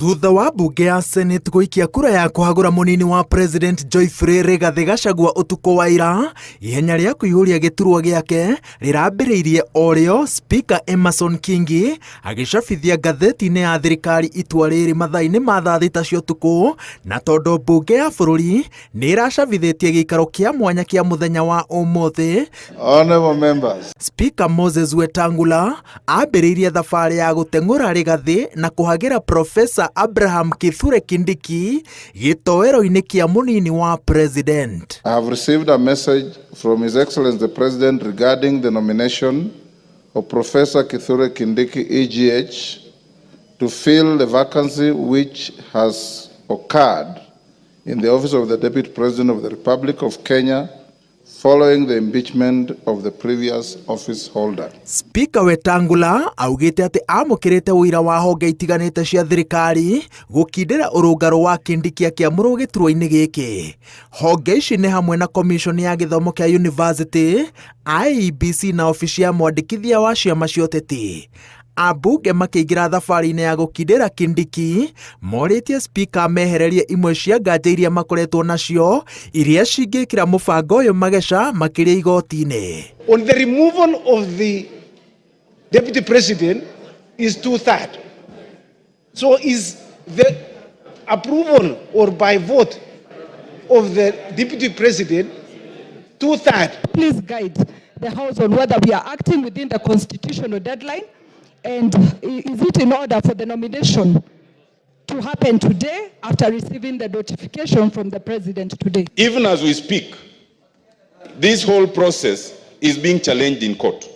Thutha wa mbunge ya Senate gũikia kura ya kũhagũra mũnini wa President Geoffrey Rigathĩ Gachagua ũtukũ wa ira, ihenya rĩa kũihũria gĩturwa gĩake rĩrambĩrĩirie o rĩo Speaker Emmerson Kingi agĩcabithia ngathĩti-inĩ ya thirikari itua rĩrĩ mathaa-inĩ ma thaa thita cia ũtukũ, na tondũ mbunge ya bũrũri nĩ ĩracabithĩtie gĩikaro kĩa mwanya kĩa mũthenya wa ũmũthĩ. Honorable members. Speaker Moses Wetangula ambĩrĩirie thabarĩ ya gũteng'ũra Rigathĩ na kũhagĩra Professor Abraham Kithure Kindiki gĩtoero-inĩ kĩa mũnini wa President. I have received a message from His Excellency the President regarding the nomination of Professor Kithure Kindiki EGH to fill the vacancy which has occurred in the office of the Deputy President of the Republic of Kenya following the impeachment of the previous office holder. Speaker Wetangula augĩte atĩ amũkĩrĩte ũira wa honge itiganĩte cia thirikari gũkindĩra ũrũngarũ wa Kindiki akĩamũrwo gĩturwa-inĩ gĩkĩ. Honge ici nĩ hamwe na Commission ya gĩthomo kĩa University, IEBC na obici ya mwandĩkithia wa ciama cia ũteti. Ambunge makĩingĩra thabarĩ-inĩ ya gũkindĩra Kindiki, morĩtie Spika amehererie imwe cia nganja iria makoretwo nacio iria cingĩkĩra mũbango ũyũ mageca makĩria igoti-inĩ. On the removal of the deputy president is two-thirds. So is the approval or by vote of the deputy president two-thirds. Please guide the House on whether we are acting within the constitutional deadline, and is it in order for the nomination to happen today after receiving the notification from the president today? Even as we speak, this whole process is being challenged in court.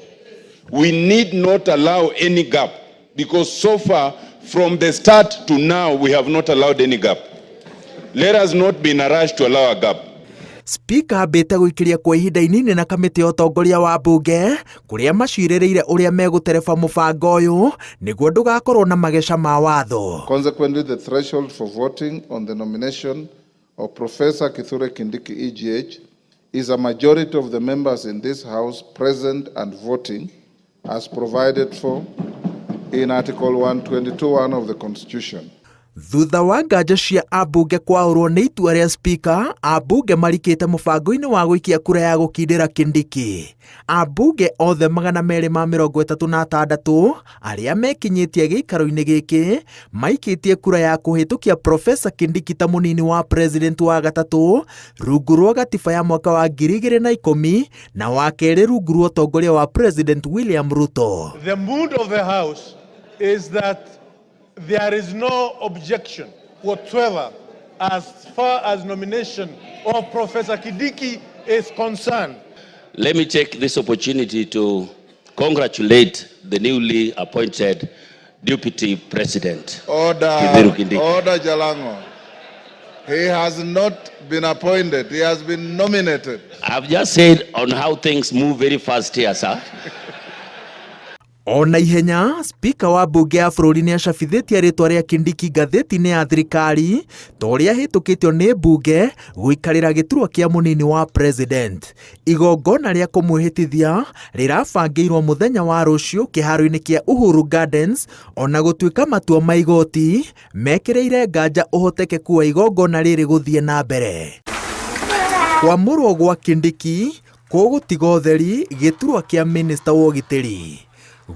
We need not allow any gap, because so far, from the start to now, we have not allowed any gap. Let us not be in a rush to allow a gap. Spika ambĩte gũikĩria kwa ihinda inini na kamĩtĩ ya ũtongoria wa mbunge kũrĩa macirĩrĩire ũrĩa megũtereba mũbango ũyũ nĩguo ndũgakorwo na mageca ma watho. Consequently, the threshold for voting on the nomination of Professor Kithure Kindiki EGH is a majority of the members in this House present and voting as provided for in Article 122.1 of the Constitution. Thutha wa nganja cia ambunge kwaũrwo nĩ itua rĩa spika, ambunge marikĩte mũbango-inĩ wa gũikia kura ya gũkindĩra Kindiki. Ambunge othe 236 arĩa mekinyĩtie gĩikaro-inĩ gĩkĩ maikĩtie kura ya kũhĩtũkia Professor Kindiki ta mũnini wa president wa gatatũ rungu rwa gatiba ya mwaka wa 2010 na wa kerĩ rungu rwa ũtongoria wa President William Ruto. The mood of the House is that there is no objection whatsoever as far as nomination of Professor Kindiki is concerned. Let me take this opportunity to congratulate the newly appointed Deputy President, Order, Kithure Kindiki. Order, Jalango. He has not been appointed. He has been nominated. I've just said on how things move very fast here, sir. O na ihenya, spika wa mbunge ya bũrũri nĩ acabithĩtie rĩtwa rĩa Kindiki ngathĩti-inĩ ya thirikari ta ũrĩa hĩtũkĩtio nĩ mbunge gũikarĩra gĩturwa kĩa mũnini wa president. Igongona rĩa kũmwĩhĩtithia rĩrabangĩirwo mũthenya wa rũciũ kĩharo-inĩ kĩa Uhuru Gardens, ona gũtuĩka matua ma igoti mekĩrĩire nganja ũhotekeku wa igongona rĩrĩ gũthiĩ na mbere. Kwamũrwo gwa Kindiki kũgũtiga ũtheri gĩturwa kĩa minista wa ũgitĩri.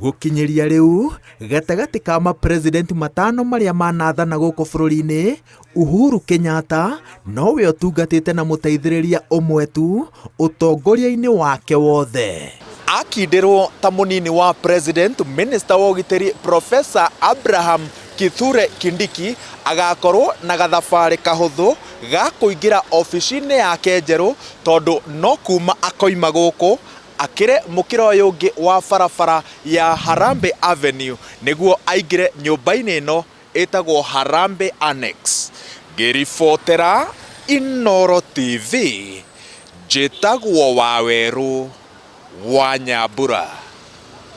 Gũkinyĩria rĩu gatagatĩ ka mapresident matano marĩa manathana gũkũ bũrũri-inĩ, Uhuru Kenyatta nowe ũtungatĩte na mũteithĩrĩria ũmwe tu ũtongoria-inĩ wake wothe. Akindĩrwo ta mũnini wa president, minister wa ũgitĩri Professor Abraham Kithure Kindiki agakorwo na gathabarĩ kahũthũ ga kũingĩra obici-inĩ yake njerũ tondũ no kuma akoima gũkũ akĩre mũkĩra ũyũ ũngĩ wa barabara ya Harambee Avenue nĩguo aingĩre nyũmba-inĩ ĩno ĩtagwo Harambee Annex. Ngĩribotera Inooro TV, njĩtagwo Wawerũ wa Nyambura.